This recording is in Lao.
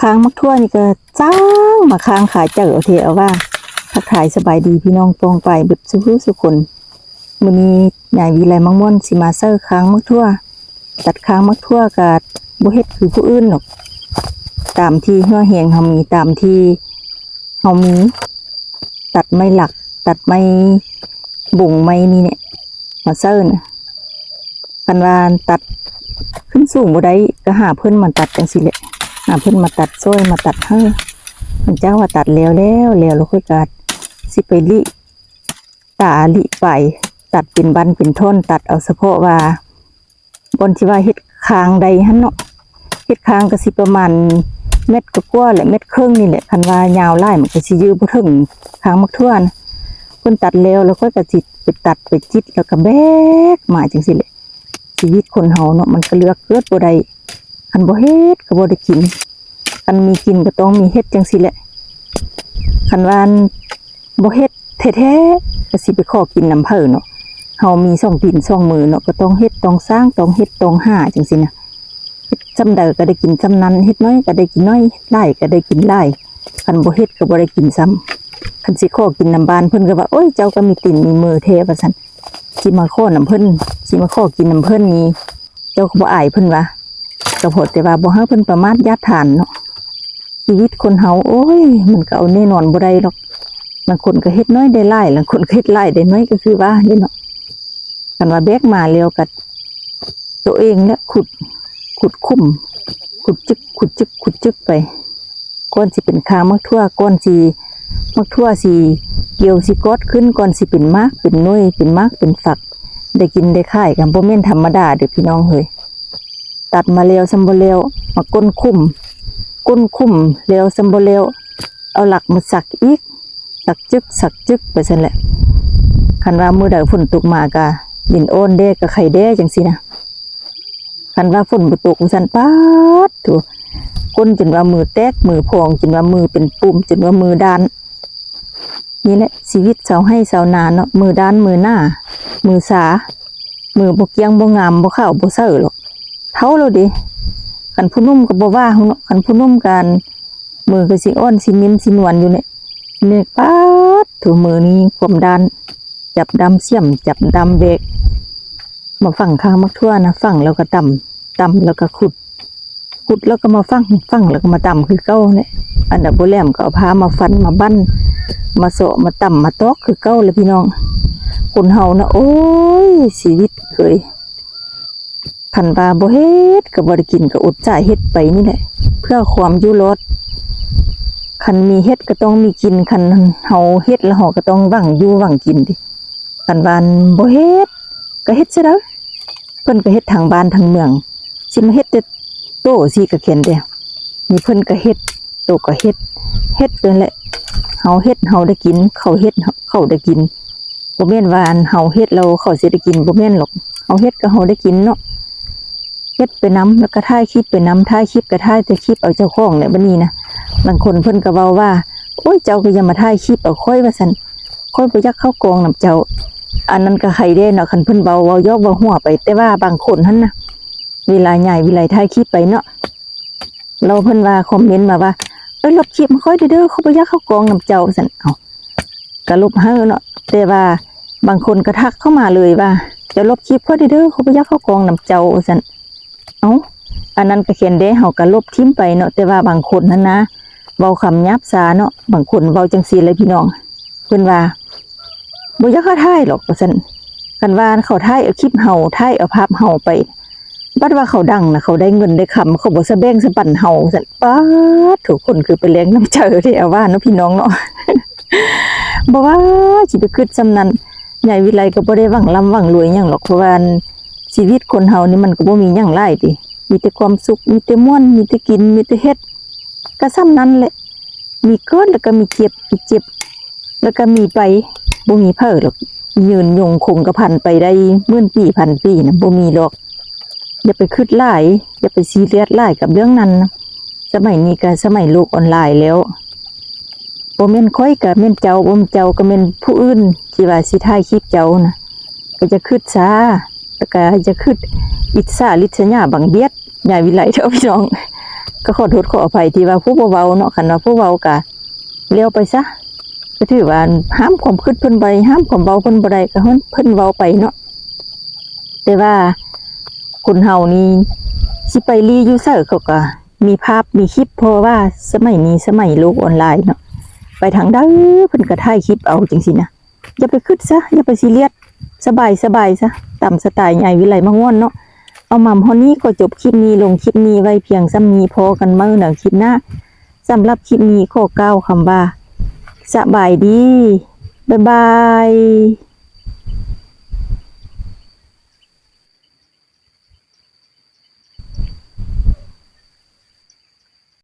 ຄາງໝາກຖົ່ວນີ້ກໍຊ່າງມາຄ້າງຄາໃຈເອົາແທ້ເອົາວ່າ. ທັກທາຍສະບາຍດີພີ່ນ້ອງປ້ອງປາຍເບິດສູ່ຜູ້ສູ່ຄົນ. ມື້ນີ້ຍາຍວິໄລມັກມ່ວນຊິມາໃສ່ຄາງໝາກຖົ່ວ. ຕັດຄາງໝາກຖົ່ວກໍບໍ່ເຮັດຄືຜູ້ອື່ນດອກ. ຕາມທີ່ເຫື່ອແຮງເຮົາມີ, ຕາມທີ່ເຮົາມີ, ຕັດໄມ້ຫຼັກ, ຕັດໄມ້ບົງໄມ້ນີ້ແຫຼະ ມາໃສ່ນະ. ຄັນວ່າຕັດຂຶ້ນສູງບໍ່ໄດ້ ກໍຫາເພິ່ນມາຕັດຈັ່ງຊີ້ແຫຼະ, ຫາເພິ່ນມາຕັດຊ່ອຍ ມາຕັດໃຫ້. ເພິ່ນເຈົ້າວ່າຕັດແລ້ວ ແລ້ວ ແລ້ວ ແລ້ວຂ້ອຍກໍຊິໄປລິຕາລິປາຍ ຕັດເປັນບັ້ນເປັນທ່ອນ, ຕັດເອົາສະເພາະວ່າບ່ອນທີ່ວ່າເຮັດຄາງໄດ້ຫັ້ນເນາະ. ເຮັດຄາງກໍຊິປະມານແມັດກວ່າໆ ແລະ ແມັດເຄິ່ງນີ້ແຫຼະ. ຄັນວ່າຍາວຫຼາຍມັນກໍຊິຢື້ບໍ່ເຖິງຄາງໝາກຖົ່ວນະ. ເພິ່ນຕັດແລ້ວ ແລ້ວຂ້ອຍກໍຊິໄປຕັດໄປຈິດ ແລ້ວກໍແບກມາຈັ່ງຊີ້ແຫຼະ. ຊີວິດຄົນເຮົາເນາະ ມັນກໍເລືອກເກີດບໍ່ໄດ້. ຄັນບໍ່ເຮັດກໍບໍ່ໄດ້ກິນ, ຄັນມີກິນກໍຕ້ອງມີເຮັດຈັ່ງຊີ້ແຫຼະ. ຄັນວ່າບໍ່ເຮັດແທ້ໆ ກໍຊິໄປຂໍກິນນຳໃຜເນາະ. ເຮົາມີສອງຕີນສອງມືເນາະ ກໍຕ້ອງເຮັດຕ້ອງສ້າງ ຕ້ອງເຮັດຕ້ອງຫາຈັ່ງຊີ້ນະ. ເຮັດສ່ຳໃດກໍໄດ້ກິນສ່ຳນັ້ນ, ເຮັດໜ້ອຍກໍໄດ້ກິນໜ້ອຍ, ເຮັດຫຼາຍກໍໄດ້ກິນຫຼາຍ. ຄັນບໍ່ເຮັດກໍບໍ່ໄດ້ກິນຊ້ຳ. ຄັນຊິຂໍກິນນຳບ້ານເພິ່ນກໍວ່າ ໂອ້ຍ ເຈົ້າກໍມີຕີນມີມືແທ້ ວ່າຊັ້ນ. ຊິມາຂໍນຳເພິ່ນ ຊິມາຂໍກິນນຳເພິ່ນນີ້ ເຈົ້າກໍບໍ່ອາຍເພິ່ນຫວາ? ກໍພໍແຕ່ວ່າບໍ່ໃຫ້ເພິ່ນປະໝາດຢາດຖານເນາະ. ຊີວິດຄົນເຮົາ ໂອ້ຍ ມັນກໍເອົາແນ່ນອນບໍ່ໄດ້ດອກ. ລາງຄົນກໍເຮັດໜ້ອຍໄດ້ຫຼາຍ, ລາງຄົນກໍເຮັດຫຼາຍໄດ້ໜ້ອຍ ກໍຄືວ່າເດ້ເນາະ. ຄັນວ່າແບກມາແລ້ວກໍໂຕເອງແຫຼະຂຸດ, ຂຸດຂຸມ, ຂຸດຈຶກ, ຂຸດຈຶກ, ຂຸດຈຶກໄປ. ກ່ອນຊິເປັນຄາງໝາກຖົ່ວ, ກ່ອນຊິ ໝາກຖົ່ວຊິກ່ຽວຊິກອດຂຶ້ນ, ກ່ອນຊິເປັນໝາກເປັນໜ່ວຍ, ເປັນໝາກເປັນຝັກ, ໄດ້ກິນໄດ້ຂາຍກໍບໍ່ແມ່ນທຳມະດາເດີ້ພີ່ນ້ອງເອີຍ. ຕັດມາແລ້ວຊ້ຳບໍ່ແລ້ວ, ມາກົ້ນຂຸມ, ກົ້ນຂຸມແລ້ວຊ້ຳບໍ່ແລ້ວ, ເອົາຫຼັກມາສັກອີກ, ສັກຈຶກສັກຈຶກໄປຊັ້ນແຫຼະ. ຄັນວ່າມື້ໃດຝົນຕົກມາກະດິນອ່ອນແດ່ ກະໄຄແດ່ຈັ່ງຊີ້ນະ. ຄັນວ່າຝົນບໍ່ຕົກວ່າຊັ້ນ ປາດໂທ້ ກົ້ນຈົນວ່າມືແຕກມືພອງ, ຈົນວ່າມືເປັນປຸ່ມ, ຈົນວ່າມືດ້ານ. ນີ້ແຫຼະຊີວິດຊາວໄຮ່ຊາວນາເນາະ, ມືດ້ານມືໜ້າ ມືຊາ, ມືບໍ່ກ້ຽງບໍ່ງາມ ບໍ່ຂາວບໍ່ໃສຫຼອກ. ເຖົ້າແລ້ວເດ. ຄັນຜູ້ໜຸ່ມກໍບໍ່ວ່າເຮົາເນາະ, ຄັນຜູ້ໜຸ່ມກະ ມືກໍຊິອ່ອນຊິນິ້ມຊິນວນຢູ່ແຫຼະ. ນີ້ປາດໂທ້ ມືນີ້ຄວາມດ້ານ, ຈັບດ້າມສຽມ ຈັບດ້າມແບກ ມາຝັງຄາງໝາກຖົ່ວນະ, ຝັງແລ້ວກໍຕຳ, ຕຳແລ້ວກໍຂຸດ, ຂຸດແລ້ວກໍມາຝັງ, ຝັງແລ້ວກໍມາຕຳຄືເກົ່າແຫຼະ. ອັນໃດບໍ່ແຫຼມກໍເອົາພ້າມາຟັນມາບັ້ນ ມາເຊາະມາຕຳມາຕອກຄືເກົ່າແຫຼະພີ່ນ້ອງ. ຄົນເຮົານະ ໂອ້ຍ ຊີວິດເອີຍ. ຄັນວ່າບໍ່ເຮັດກໍບໍ່ໄດ້ກິນ, ກໍອົດຈາກເຮັດໄປນີ້ແຫຼະ ເພື່ອຄວາມຢູ່ລອດ. ຄັນມີເຮັດກໍຕ້ອງມີກິນ, ຄັນເຮົາເຮັດແລ້ວເຮົາກໍຕ້ອງຫວັງຢູ່ຫວັງກິນຕິ. ຄັນວ່າບໍ່ເຮັດກໍເຮັດຊະເດີ. ເພິ່ນກໍເຮັດທັງບ້ານທັງເມືອງ, ຊິມາເຮັດແຕ່ໂຕຊີ້ກໍແຄນແດ່. ນີ້ເພິ່ນກໍເຮັດ, ໂຕກໍເຮັດ, ເຮັດນັ້ນແຫຼະ. ເຮົາເຮັດເຮົາໄດ້ກິນ, ເຂົາເຮັດເຂົາໄດ້ກິນ. ບໍ່ແມ່ນວ່າອັນເຮົາເຮັດແລ້ວເຂົາຊິໄດ້ກິນ, ບໍ່ແມ່ນຫຼອກ. ເຮົາເຮັດກໍເຮົາໄດ້ກິນເນາະ. ເຮັດໄປນຳ ແລ້ວກໍຖ່າຍຄລິບໄປນຳ, ຖ່າຍຄລິບກໍຖ່າຍແຕ່ຄລິບເອົາເຈົ້າຂອງແຫຼະບັດນີ້ນະ. ລາງຄົນເພິ່ນກໍເວົ້າວ່າ ໂອ້ຍ ເຈົ້າກໍຢ່າມາຖ່າຍຄລິບເອົາຂ້ອຍ ວ່າຊັ້ນ, ຂ້ອຍບໍ່ຢາກເຂົ້າກອງນຳເຈົ້າ. ອັນນັ້ນກໍໃຜແດ່ເນາະ, ຄັນເພິ່ນເວົ້າ ເວົ້າຢອກເວົ້າຫົວໄປ. ແຕ່ວ່າບາງຄົນຫັ້ນນະ ເວລາຍາຍວິໄລຖ່າຍຄລິບໄປເນາະ ແລ້ວເພິ່ນວ່າຄອມເມັນມາວ່າ ເອີ ລົບຄລິບໃຫ້ຂ້ອຍແດ່ເດີ ຂ້ອຍບໍ່ຢາກເຂົ້າກອງນຳເຈົ້າ ວ່າຊັ້ນ. ເອົ້າ ກະລົບໃຫ້ເນາະ, ແຕ່ວ່າບາງຄົນກໍທັກເຂົ້າມາເລີຍວ່າ ເຈົ້າລົບຄລິບຂ້ອຍແດ່ເດີ ຂ້ອຍບໍ່ຢາກເຂົ້າກອງນຳເຈົ້າ ວ່າຊັ້ນ. ເອົ້າ ອັນນັ້ນກະແຄນແດ່ ເຮົາກະລົບຖິ້ມໄປເນາະ. ແຕ່ວ່າບາງຄົນຫັ້ນນະ ເວົ້າຄຳຫຍາບຊາເນາະ, ບາງຄົນເວົ້າຈັ່ງຊີ້ແຫຼະພີ່ນ້ອງ. ເພິ່ນວ່າ ບໍ່ຢາກໃຫ້ຖ່າຍຫຼອກ ວ່າຊັ້ນ. ຄັນວ່າເຂົາຖ່າຍເອົາຄລິບເຮົາ, ຖ່າຍເອົາພາບເຮົາໄປ, ບັດວ່າເຂົາດັງນະ, ເຂົາໄດ້ເງິນໄດ້ຄຳ, ເຂົາບໍ່ສະແບ່ງສະປັນເຮົາ ວ່າຊັ້ນ. ປາດໂທ້ ຄົນຄືໄປແລງນ້ຳໃຈແທ້ ວ່າເນາະ ພີ່ນ້ອງເນາະ. ບໍ່ວ່າຊິໄປຄິດສ່ຳນັ້ນ, ຍາຍວິໄລກໍບໍ່ໄດ້ຫວັງລ່ຳຫວັງລວຍຫຍັງຫຼອກ, ເພາະວ່າ ອັນ ຊີວິດຄົນເຮົານີ້ມັນກໍບໍ່ມີຫຍັງຫຼາຍຕິ, ມີແຕ່ຄວາມສຸກ, ມີແຕ່ມ່ວນ, ມີແຕ່ກິນ, ມີແຕ່ເຮັດ, ກໍສ່ຳນັ້ນແຫຼະ. ມີເກີດ ແລ້ວກໍມີເຈັບ, ມີເຈັບ ແລ້ວກໍມີໄປ, ບໍ່ມີໃຜຫຼອກ ຍືນຍົງຄົງກະພັນໄປໄດ້ໝື່ນປີພັນປີນະ, ບໍ່ມີຫຼອກ. ຢ່າໄປຄິດຫຼາຍ, ຢ່າໄປຊີຣຽສຫຼາຍກັບເລື່ອງນັ້ນນະ. ສະໄໝນີ້ກໍສະໄໝໂລກອອນລາຍແລ້ວ. ບໍ່ແມ່ນຂ້ອຍກໍແມ່ນເຈົ້າ, ບໍ່ແມ່ນເຈົ້າກໍແມ່ນຜູ້ອື່ນທີ່ວ່າຊິຖ່າຍຄລິບເຈົ້ານະ. ກໍຢ່າຄິດຊ້າ, ແລ້ວກໍຢ່າຄິດອິດສາລິດສະຫຍາບັງບຽດຍາຍວິໄລເດີ້ພີ່ນ້ອງ. ກໍຂໍໂທດຂໍອະໄພທີ່ວ່າຜູ້ບໍ່ເວົ້າເນາະ, ຄັນວ່າຜູ້ເວົ້າກໍແລ້ວໄປຊະ, ກໍຖືວ່າຫ້າມຄວາມຄິດເພິ່ນບໍ່ໄດ້, ຫ້າມຄວາມເວົ້າເພິ່ນບໍ່ໄດ້, ກໍໃຫ້ເພິ່ນເວົ້າໄປເນາະ. ແຕ່ວ່າຄົນເຮົານີ້ຊິໄປລີ້ຢູ່ໃສເຂົາກໍມີພາບມີຄລິບ, ເພາະວ່າສະໄໝນີ້ສະໄໝໂລກອອນລາຍເນາະ, ໄປທາງໃດເພິ່ນກໍຖ່າຍຄລິບເອົາຈັ່ງຊີ້ນະ. ຢ່າໄປຄິດຊະ, ຢ່າໄປຊີຣຽສ, ສະບາຍ, ສະບາຍຊະ, ຕາມສະໄຕຍາຍວິໄລໝາກມ່ວນເນາະ. ເອົາມາຮອດນີ້ກໍຈົບຄລິບນີ້, ລົງຄລິບນີ້ໄວ້ພຽງສ່ຳນີ້, ພໍ້ກັນໃໝ່ໃນຄລິບໜ້າ. ສຳລັບຄລິບນີ້ຂໍກ່າວຄຳວ່າ ສະບາຍດີ, ບາຍບາຍ.